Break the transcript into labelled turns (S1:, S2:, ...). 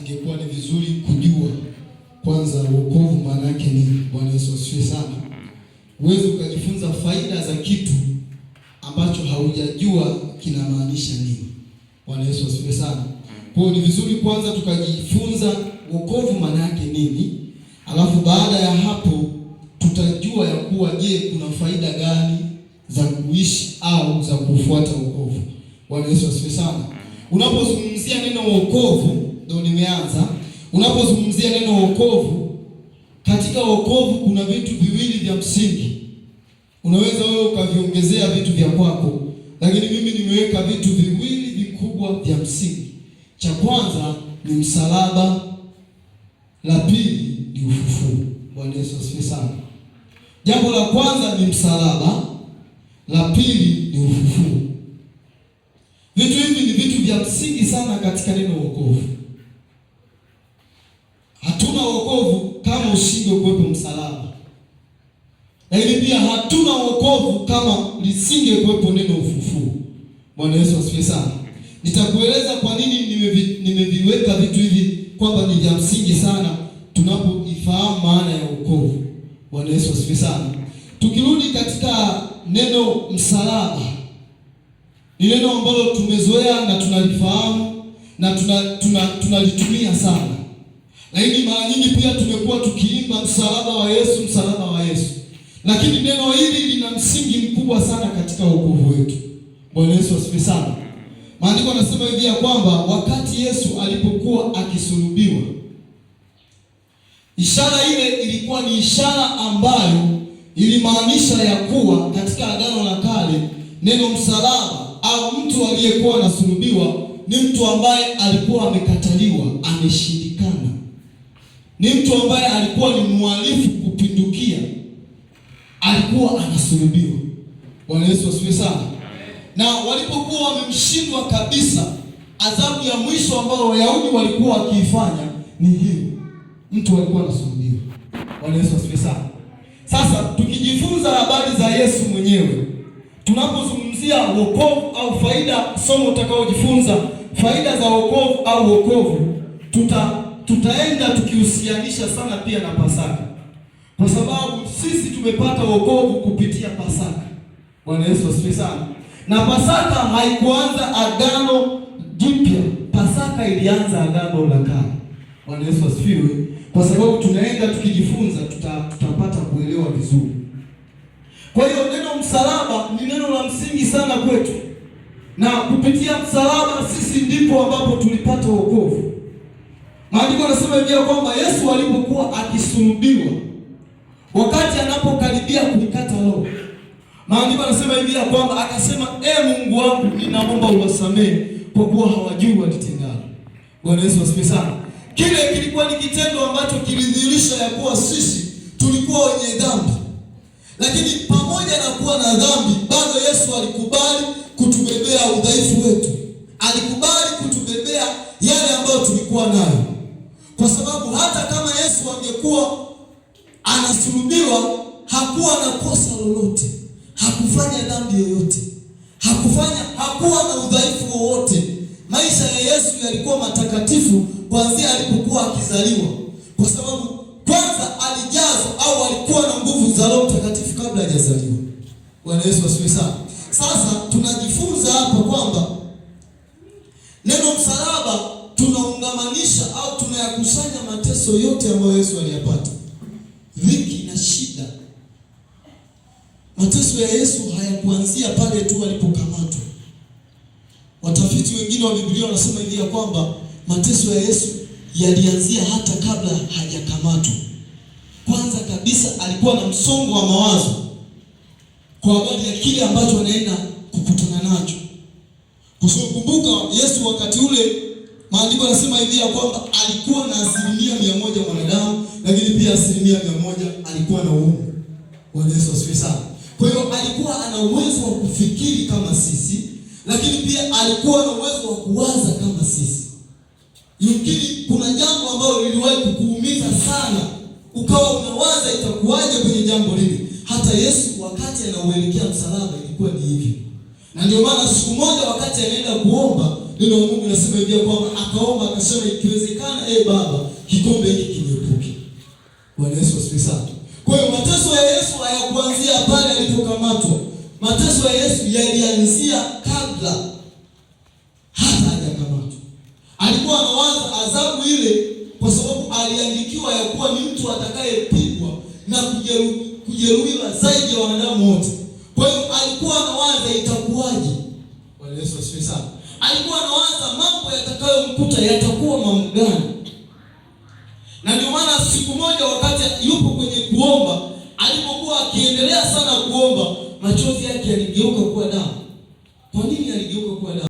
S1: Ingekuwa ni vizuri kujua kwanza wokovu maana yake nini. Bwana Yesu asifiwe sana. Huwezi ukajifunza faida za kitu ambacho haujajua kinamaanisha nini. Bwana Yesu asifiwe sana. Kwa hiyo ni vizuri kwanza tukajifunza wokovu maana yake nini, alafu baada ya hapo tutajua ya kuwa je, kuna faida gani za kuishi au za kufuata wokovu. Bwana Yesu asifiwe sana. Unapozungumzia neno wokovu, ndio nimeanza. Unapozungumzia neno wokovu, katika wokovu kuna vitu viwili vya msingi. Unaweza wewe ukaviongezea vitu vya kwako, lakini mimi nimeweka vitu viwili vikubwa vya msingi. Cha kwanza ni msalaba, la pili ni ufufuo. Bwana Yesu asifiwe sana. Jambo la kwanza ni msalaba, la pili ni ufufuo. Vitu hivi ni vitu vya msingi sana katika neno wokovu. Hatuna wokovu kama usingekuwepo msalaba, lakini pia hatuna wokovu kama lisingekuwepo neno ufufuo. Bwana Yesu asifiwe sana. Nitakueleza kwa nini nimeviweka vitu hivi kwamba ni vya msingi sana tunapoifahamu maana ya wokovu. Bwana Yesu asifiwe sana. Tukirudi katika neno msalaba, ni neno ambalo tumezoea na tunalifahamu na tunalitumia sana, lakini mara nyingi pia tumekuwa tukiimba msalaba wa Yesu, msalaba wa Yesu, lakini neno hili lina msingi mkubwa sana katika wokovu wetu. Bwana Yesu asifiwe sana. Maandiko yanasema hivi ya kwamba wakati Yesu alipokuwa akisulubiwa, ishara ile ilikuwa ni ishara ambayo ilimaanisha ya kuwa katika Agano la Kale neno msalaba au mtu aliyekuwa anasulubiwa ni mtu ambaye alikuwa amekataliwa, ameshindikana, ni mtu ambaye alikuwa ni mhalifu kupindukia, alikuwa anasulubiwa. Bwana Yesu asifiwe sana. Na walipokuwa wamemshindwa kabisa, adhabu ya mwisho ambayo Wayahudi walikuwa wakiifanya ni hiyo, mtu alikuwa anasulubiwa. Bwana Yesu asifiwe sana. Sasa tukijifunza habari za Yesu mwenyewe, tunapozungumzia wokovu au faida, somo utakaojifunza faida za wokovu au wokovu, tutaenda tukihusianisha sana pia na Pasaka, kwa sababu sisi tumepata wokovu kupitia Pasaka. Bwana Yesu asifiwe sana. Na Pasaka haikuanza agano jipya, Pasaka ilianza agano la kale. Bwana Yesu asifiwe. Kwa sababu tunaenda tukijifunza, tutapata kuelewa vizuri. Kwa hiyo neno msalaba ni neno la msingi sana kwetu, na kupitia msalaba sisi ndipo ambapo tulipata wokovu. Maandiko yanasema hivi ya kwamba Yesu alipokuwa akisulubiwa, wakati anapokaribia kuikata roho, maandiko yanasema hivi ya kwamba akasema, E Mungu wangu, ninaomba uwasamehe kwa kuwa hawajui walitendalo. Bwana Yesu asifiwe sana. Kile kilikuwa ni kitendo ambacho kilidhihirisha ya kuwa sisi tulikuwa wenye dhambi, lakini pamoja na kuwa na dhambi bado Yesu alikubali kutubebea udhaifu wetu, alikubali kutubebea yale ambayo tulikuwa nayo, kwa sababu hata kama Yesu angekuwa anasulubiwa hakuwa na kosa lolote, hakufanya dhambi yoyote, hakuwa na udhaifu wowote. Maisha ya Yesu yalikuwa matakatifu kuanzia alipokuwa akizaliwa, kwa sababu kwanza alijazwa au alikuwa na nguvu za Roho Mtakatifu kabla hajazaliwa. Bwana Yesu asifiwe sana. Sasa tunajifunza hapa kwamba neno msalaba tunaungamanisha au tunayakusanya mateso yote ambayo Yesu aliyapata, dhiki na shida. Mateso ya Yesu hayakuanzia pale tu alipokamatwa. Watafiti wengine wa Biblia wanasema hivi ya kwamba mateso ya Yesu yalianzia hata kabla hajakamatwa. Kwanza kabisa alikuwa na msongo wa mawazo kwa habari ya kile ambacho anaenda kukutana nacho. Kwa sababu kumbuka, Yesu wakati ule maandiko yanasema hivi ya kwamba alikuwa na 100% mwanadamu, lakini pia 100% alikuwa na uungu. Bwana Yesu asifiwe sana. Kwa hiyo alikuwa ana uwezo wa kufikiri kama sisi, lakini pia alikuwa na uwezo wa kuwaza kama sisi. Yumkini kuna jambo ambalo liliwahi kukuumiza sana, ukawa unawaza itakuwaje kwenye jambo lile. Hata Yesu wakati anauelekea msalaba ilikuwa ni hivyo, na ndio maana siku moja wakati anaenda kuomba, Neno la Mungu linasema hivi kwamba akaomba akasema, ikiwezekana, e Baba, kikombe hiki kiniepuke. Bwana Yesu asifiwe sana. Kwa hiyo mateso ya Yesu hayakuanzia pale alipokamatwa. Mateso ya Yesu yalianzia kabla hata hajakamatwa. Alikuwa anawaza adhabu ile, kwa sababu aliandikiwa ya kuwa ni mtu atakayepigwa na kujeruhiwa zaidi ya wanadamu wote. Kwa hiyo alikuwa anawaza itakuwaje. Bwana Yesu asifiwe sana. Alikuwa anawaza mambo yatakayomkuta yatakuwa mambo gani, na ndio maana siku moja wakati yupo kwenye kuomba, alipokuwa akiendelea sana kuomba, machozi yake yaligeuka kuwa damu. Kwa nini yaligeuka kuwa damu?